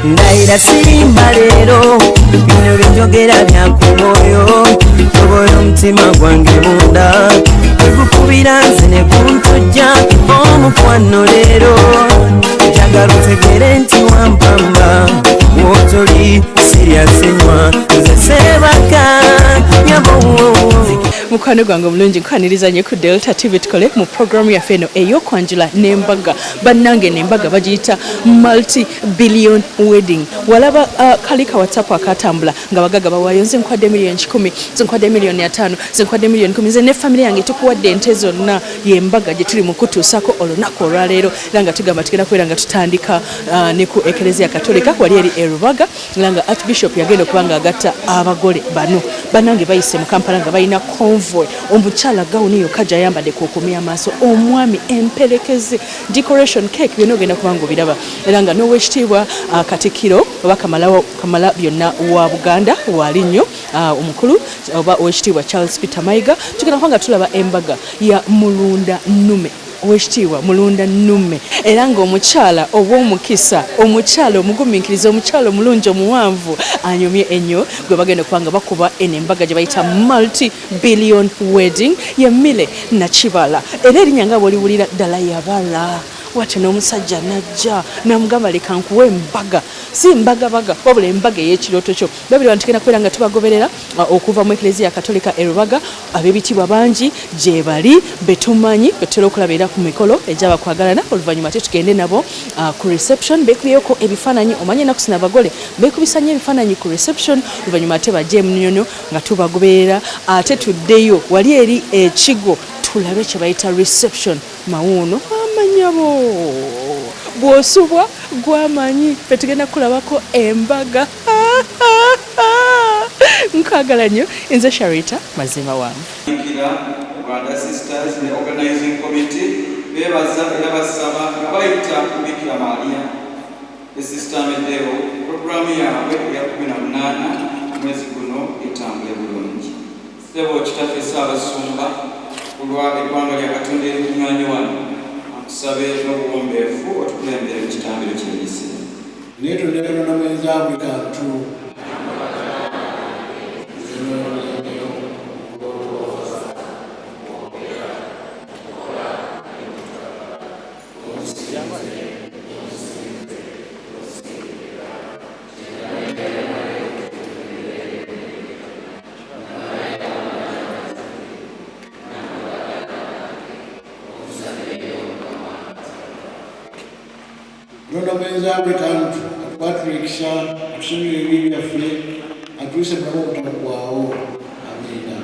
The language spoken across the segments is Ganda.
Ndayira sirimba leero, bino byenjogera bya ku mwoyo. Tobola omutima gwange munda, tegukubira nze ne guntujja. Omukwano leero njagala otegere nti wampamba, wotoli siryasenywa nze sebaka nyabo. Mukwano gwange omulungi, nkwaniriza nnyo ku Delta TV. Tukole mu programu yaffe eno ey'okwanjula n'embaga. Bannange, n'embaga bagiyita multi billion wedding. Walaba kali ka WhatsApp akatambula nga bagaga bawaayo, nze nkwadde miliyoni 100, nze nkwadde miliyoni 50, nze nkwadde miliyoni 10, nze ne famire yange tukuwadde ente zonna. Y'embaga gye tuli mu kutuusako olunaku olwaleero, era nga tugamba tugenda kubeera nga tutandika ne ku Ekereziya Katolika wali eri e Rubaga, era nga Archbishop yagenda okuba nga agatta abagole bano. Bannange, bayise mu Kampala nga balina convoy. Omukyala gawuni yokka gyayambadde kukumya amaaso, omwami emperekeze, decoration, cake, byonna ogenda kuba nga obiraba. Era nga n'owekitiibwa Katikkiro oba Kamala byonna wa Buganda waali nnyo, omukulu oba owekitiibwa Charles Peter Mayiga. Tugenda kuba nga tulaba embaga ya Mulunda Nnume, owekitiibwa Mulunda Nnume, era ng'omukyala ow'omukisa, omukyala omugumiikiriza, omukyala omulungi, omuwanvu, anyumye ennyo, gwe bagenda okuba nga bakuba eno embaga gye bayita multi billion wedding, ye Mile Nakibala. Era erinnya nga bw'oliwulira ddala yabala watyo, n'omusajja najja namugamba, leka nkuwa embaga, si mbagabaga, wabula embaga ey'ekirooto kyo. Babiri bantu tugenda kubeera nga tubagoberera okuva mu Ekereziya Katolika e Rubaga. Ab'ebitiibwa bangi gye bali betumanyi, betutera okulaba era ku mikolo egy'abakwagalana. Oluvannyuma ate tugende nabo ku reception, beekubyeko ebifaananyi. Omanye ennaku zino abagole beekubisa nnyo ebifaananyi ku reception. Oluvannyuma ate bajje emunyonyo nga tubagoberera, ate tuddeyo wali eri ekigo tulabe kye bayita reception mawuuno. Amanyabo bw'osubwa gwamanyi, ffe tugenda kulabako embaga. Nkwagala nnyo, nze Sharita Mazima wange. Bikira Rwanda Sisters ne Organizing Committee beebaza era basaba nga bayita ku Bikira Maria ne Sister Amedeo, puroguramu yaabwe eya 18 mwezi guno etambule bulungi. Ssebo Kitaffe Ssaabasumba, ku lwa eggwanga lya Katonda erikuŋŋaanye wano, nkusabe n'obuwombeefu otukulembere mu kitambiro ky'emisa. Naye tondeeronda mwenza buli kantu. Tonda mwenza buli kantu, atukwatira ekisa, atusonyiwe ebibi byaffe, atuuse mulamu obutaggwaawo. Amiina.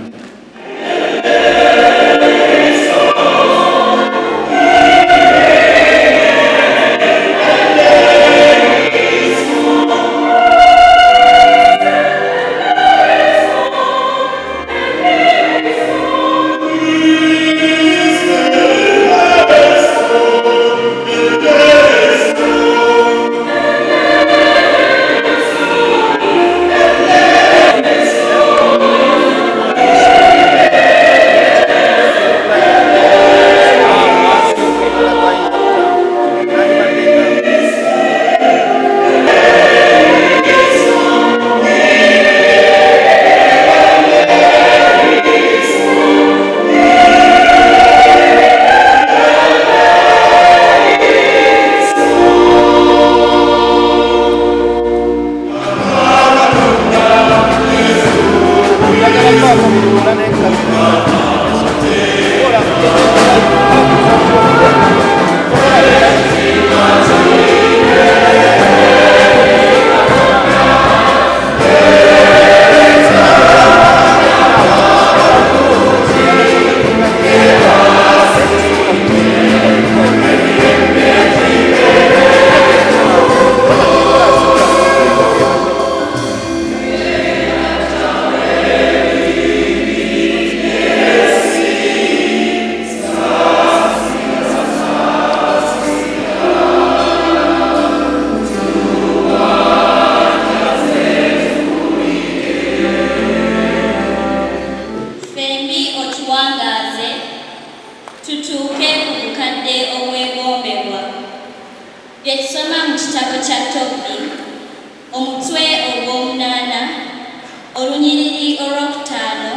Bye tusoma mu kitabo kya Tobbi, omutwe ogw'omunaana, olunyiriri olwokutaano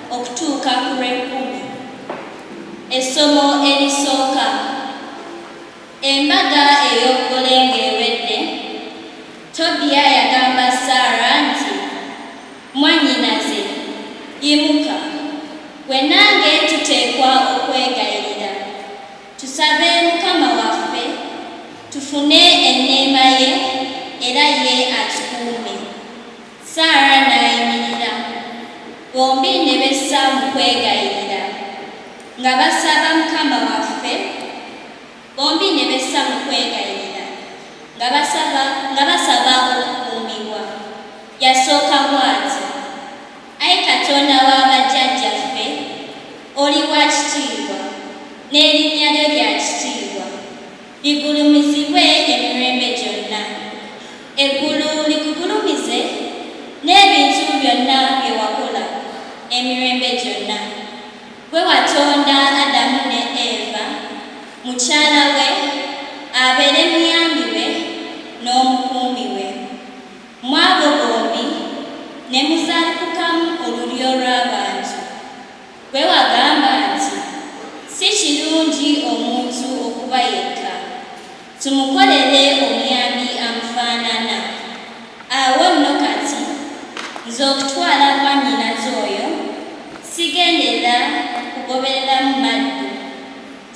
okutuuka ku lw'ekkumi. Essomo erisooka. Embaga ey'obugole ng'ewedde, Tobiya yagamba Saara nti, Mwannyinaze, yimuka. Ggwe nange tuteekwa okwegayirira, tusabe Mukama waffe, tufune enneema ye, era ye atukuume. Saara n'ayimirira. Bombi ne bessa mu kwegayirira, nga basaba Mukama waffe. Bombi ne bessa mu kwegayirira, nga basaba, nga basaba okukuumibwa. Yasooka bw'ati, Ai Katonda wa bajjajjaffe, oli wa kitiibwa, n'erinnya lyo lya kitiibwa, ligulumizibwe emirembe gyonna. Eggulu likugulumize, n'ebintu byonna bye wakola, emirembe gyonna. Ggwe watonda Adamu ne Eva, mukyala we, abeere muyambi we n'omukuumi we. Mu abo bombi ne muzaalukukamu olulyo lw'abantu. Ggwe wagamba nti, Si kirungi omuntu okuba yekka. Tumukolere omuyambi amufaanana. Awo nno kati, nze okutwala mwannyinaze oyo, sigenderera kugobereramu maddu.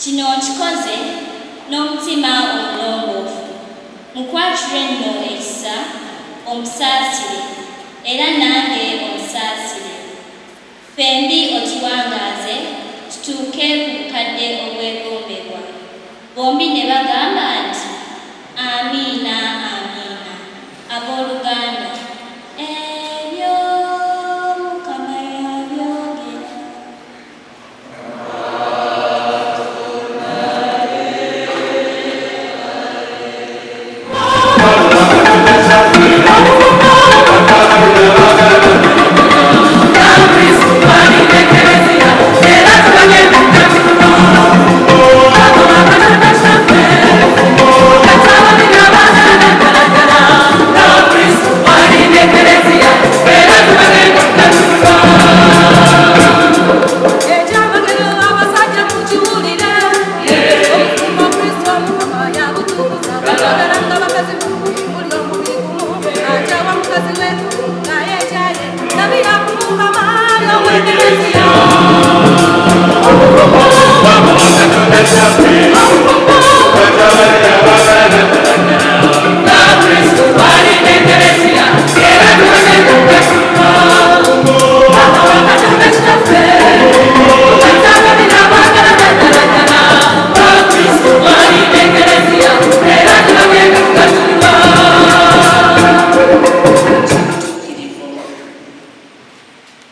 Kino nkikoze n'omutima omulongoofu. Mukwatirwe nno ekisa, omusaasire, era nange onsaasire. Ffembi otuwangaaze tutuuke ku bukadde obwegombebwa. Bombi ne bagamba nti, Amiina, Amiina. Abooluganda, ebyo Mukama y'abyogera.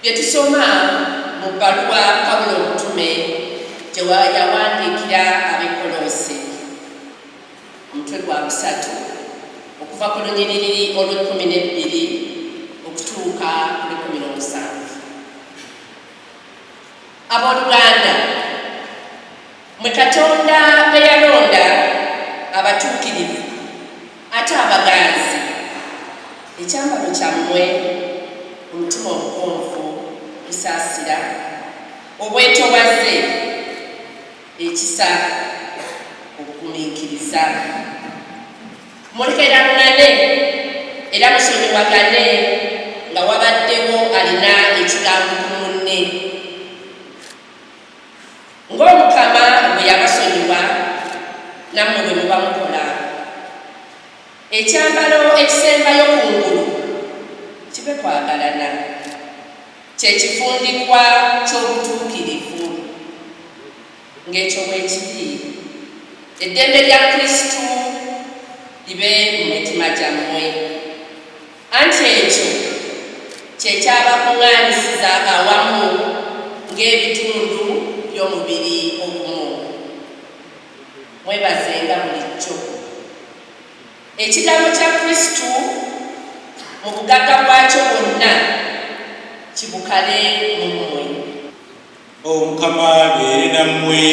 Bye tusoma mu bbaluwa Pawulo omutume gye yawandiikira ab'e Kkoloosi, omutwe gwa kusatu, okuva ku lunyiriri olw'ekkumi n'ebbiri okutuuka ku lw'ekkumi n'omusanvu. Abooluganda, mmwe Katonda be yalonda abatuukirivu ate abaganzi, ekyambalo kyammwe omutima omugonvu, okusaasira, obwetowaze, ekisa, obugumiikiriza. Mulekeraŋŋane era musonyiwagane nga wabaddewo alina ekigambo ku munne. Ng'Omukama bwe yabasonyiwa, nammwe bwe muba mukola. Ekyambalo ekisembayo kungulu kibe kwagalana, kye kifundikwa ky'obutuukirivu. Ng'ekyo bwekiri, eddembe lya Kristu libe mu mitima gyammwe. Anti ekyo kye kyabakuŋŋaanyisiza awamu ng'ebitundu by'omubiri ogumu. Mwebazenga bulijjo. Ekigambo kya Kristu mu bugagga bwakyo bwonna kibukale mu mmwe. Omukama abeere nammwe.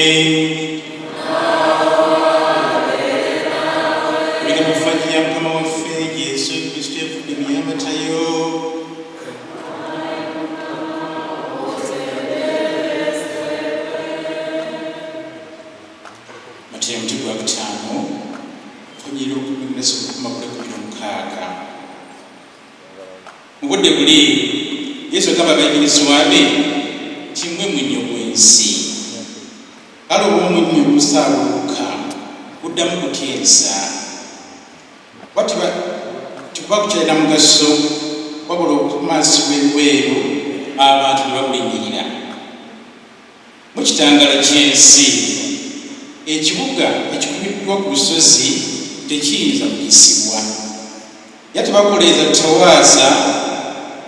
Obudde buli Yesu agamba abayigirizwa be nti mmwe munnyo gw'ensi. Kale oba omunnyo gusaaluuka guddamu gutya ensa? Kuba tiguba gukyalina mugaso wabula okumansibwa ebweru abantu ne bagulinnyirira. Mu kitangaala ky'ensi, ekibuga ekikubiddwa ku lusozi tekiyinza kukisibwa. Era tebakoleeza ttawaaza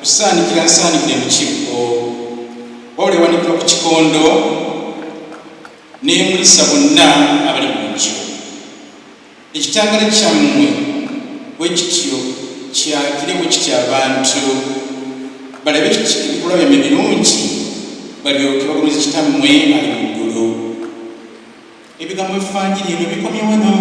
kusaanikira nsaanikire mu kibbo, wabula ewanikibwa ku kikondo n'emulisa bonna abali mu nju. Ekitangaala kyammwe bwe kityo kyakire bwe kityo abantu balabe ebikolwa byammwe ebirungi balyoke bagulumize Kitammwe ali mu ggulu. Ebigambo by'Evanjiri eno bikomye wano.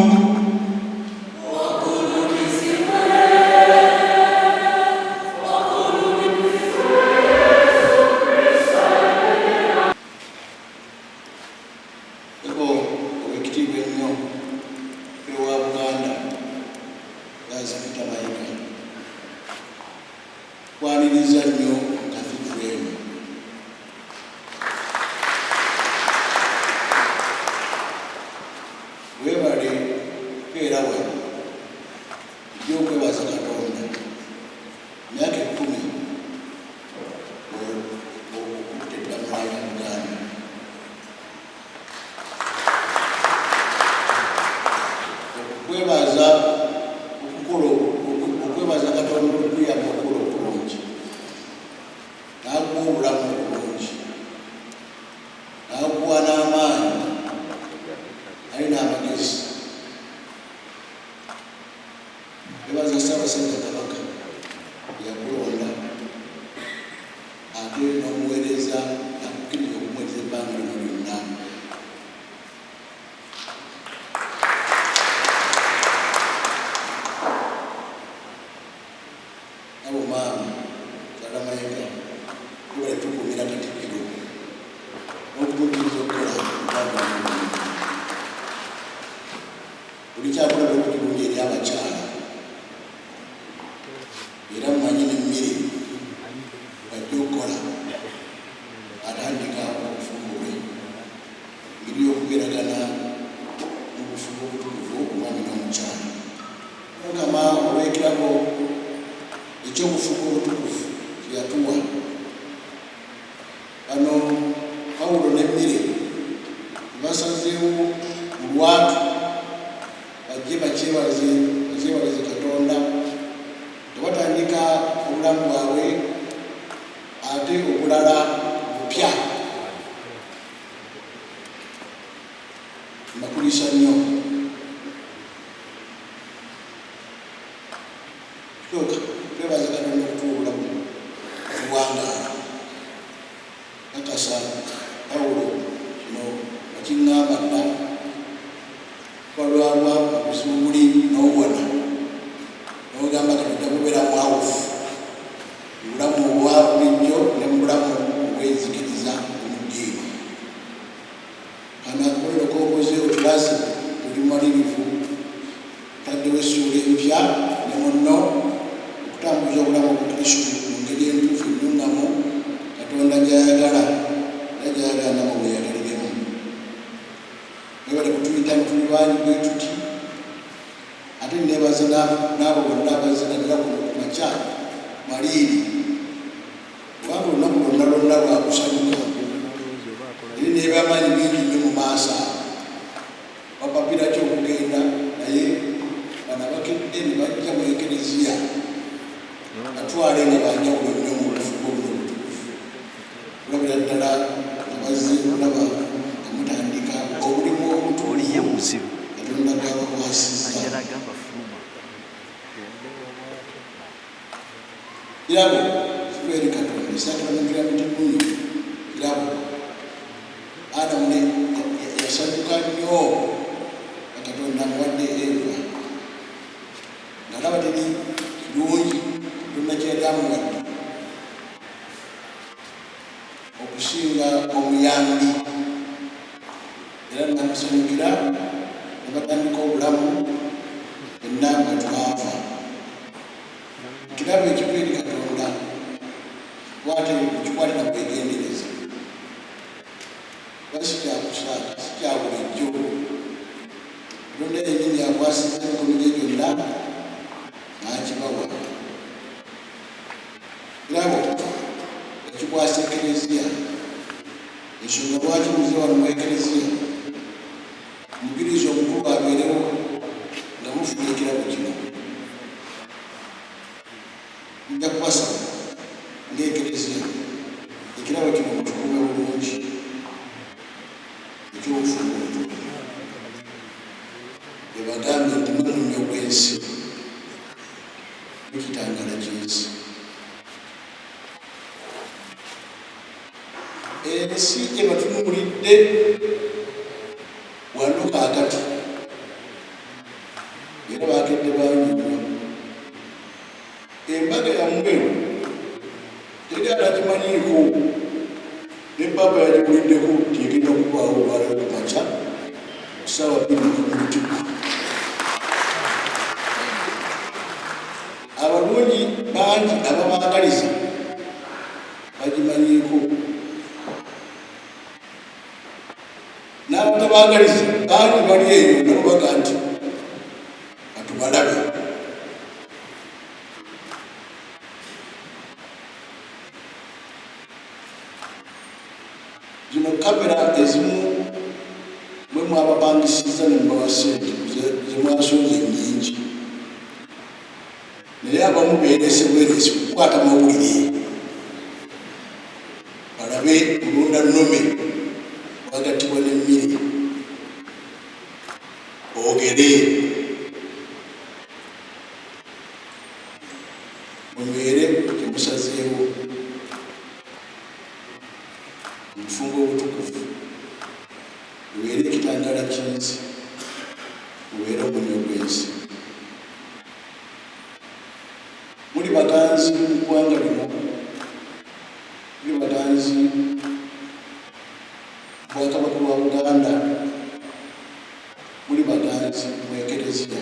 Ssebo Owekitiibwa ennyo Katikkiro wa Buganda Charles Peter Mayiga, tukwanirizza nnyo mu Cathedral eno. Weebale kukeera wano ojje okwebaza Katonda emyaka ekkumi okutte eddamula ya Buganda. Okwebaza okukola okwebaza Katonda okuyamba okukola okulungi n'akuwa obulamu obulungi n'akuwa n'amaanyi ali n'amagezi. Twebaza Ssaabasajja Kabaka eyakulonda ate n'omuweereza n'akukkiriza okumuweereza ebbanga lino lyonna. Nnyabo maama Kyala Mayiga webale tukuumira Katikkiro n'okumukkiriza okukola ebbanga lino lyonna. Oli kyakulabirako kirungi eri abakyala era mumanyi n'emmere bw'ajja okukola atandika obufumbo bwe engeri y'okubeeragana mu bufumbo obutukuvu omwami n'omukyala. Omukama olw'ekirabo eky'obufumbo obutukuvu kye yatuwa. Bano Pawulo ne Mire basazeewo mu lwatu bajje bakyebalize Katonda nga batandika obulamu bwabwe ate obulala bupya. Mbakulisa nnyo. Kyoka twebaza Katonda okutuwa obulamu obuwangaala. Kakasa Pawulo kino wakiŋŋamba dda, walwalwa obuzibu buli n'owona n'ogamba kati ojja kubeera mwawufu mu bulamu obwa bulijjo ne mu bulamu obw'enzikiriza ne mu ddiini. Kano akabonero k'okoze otulaze oli mumalirivu, otaddewo essuula empya ne munno okutambuza obulamu obukristu mu ngeri entuufu ennungamu Katonda gy'ayagala era gy'ayagala namwe mweyagaliremu. Mwebale kutuyita nga tuli bangi bwe tuti ate neebaza n'abo bonna abazze naddala kuno ku makya maliiri kubanga olunaku lwonna lwonna lwakusanyuka eri n'ebyamaanyi bingi nnyo mu maaso ago bapapira ki okugenda naye bano abakedde ne bajja mu ekereziya batwale nga banjawulo nnyo mu bufumbo buno obutukuvu kulabira ddala nga bazze okulaba nga mutandika omulimu omutukuvu Katonda gw'abakwasizza. Kirabo kiva eri Katonda. Esaakiramenti lya Mutimunyo kirabo. Adamu ne yasanyuka nnyo nga Katonda amuwadde Eva. Ng'alaba teri kirungi Katonda kye yali amuwadde okusinga omuyambi. Era n'amusanyukira ne batandika obulamu ffenna mwe twava. Ekirabo ekiva eri Katonda Era si kya kusaaka, si kya bulijjo. Katonda yennyini akwasizza emikono gye gyonna n'akibawa. Kirabo yakikwasa Ekereziya. Ensonga lwaki muze wano mu Ekereziya, omukiriza omukulu abeerewo nga mufuna ekirabo kino. Nja kubasaba ng'Ekereziya, ekirabo kino mukikuume bulungi, eky'obufumbo obutukuvu. Ebagambye nti mwe munnyo gw'ensi, mwe kitangaala ky'ensi. Ensi ebatunuulidde wano kaakati, era bakedde bangi nnyo. Embaga yammwe teri atagimanyiiko, ne Paapa yagibuliddeko nti egenda kubaawo olwaleero ku makya ku ssaawa 2 mu Lutikko. Abalungi bangi ababaagaliza bagimanyiiko, n'abatabaagaliza bangi bali eyo nabo baga nti katubalabe. Zino kamera ezimu mwe mwabapangisiza ne mubawa ssente ze mwasonze nnyingi, naye abamu beerese bweresi kukwata mawulire balabe mulunda nnume bwagattibwa n'emmere boogere. Munywere kye musazeewo mu bufumbo obutukuvu, mubeere ekitangaala ky'ensi, mubeere omunnyo gw'ensi. Muli baganzi mu ggwanga lino, muli baganzi Bwakabaka bwa Buganda, muli baganzi mu Ekereziya.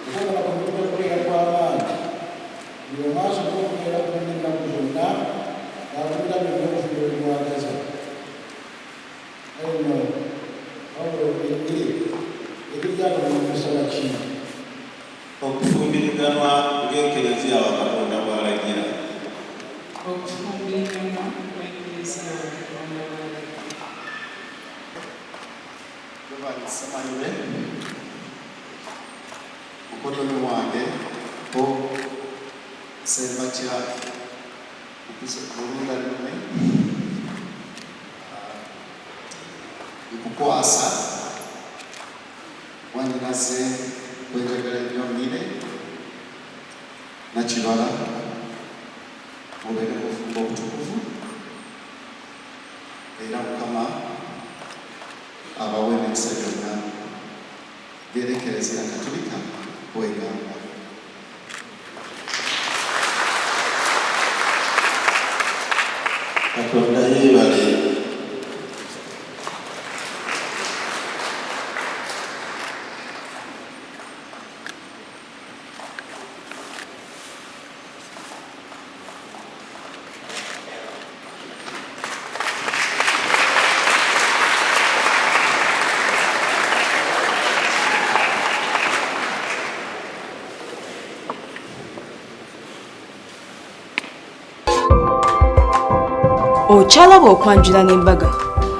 Okwagala kwammwe kujja kubeera kwa maanyi buli mu maaso g'okubeera ku munno ennaku zonna ng'avumirira byonna obufumbo bye bumwagaza. Kale nno Pawulo enjiri etugyagala musaba ki? Okufumbiriganwa ng'Eklezia wa Katonda bw'alagira. Okufumbiriganwa ng'Eklezia wa Katonda bw'alagira. Jovan Ssemayube, mukoddomi wange Bob Ssembatya Mulundannume, nkukwasa mwannyinaze gwe njagala ennyo Milly Nakibala, mubeere mu bufumbo obutukuvu era Mukama abawe emikisa gyonna ng'era Ekelezia Katulika bw'egamba. Katonda yebale. Okyalaba okwanjula n'embaga.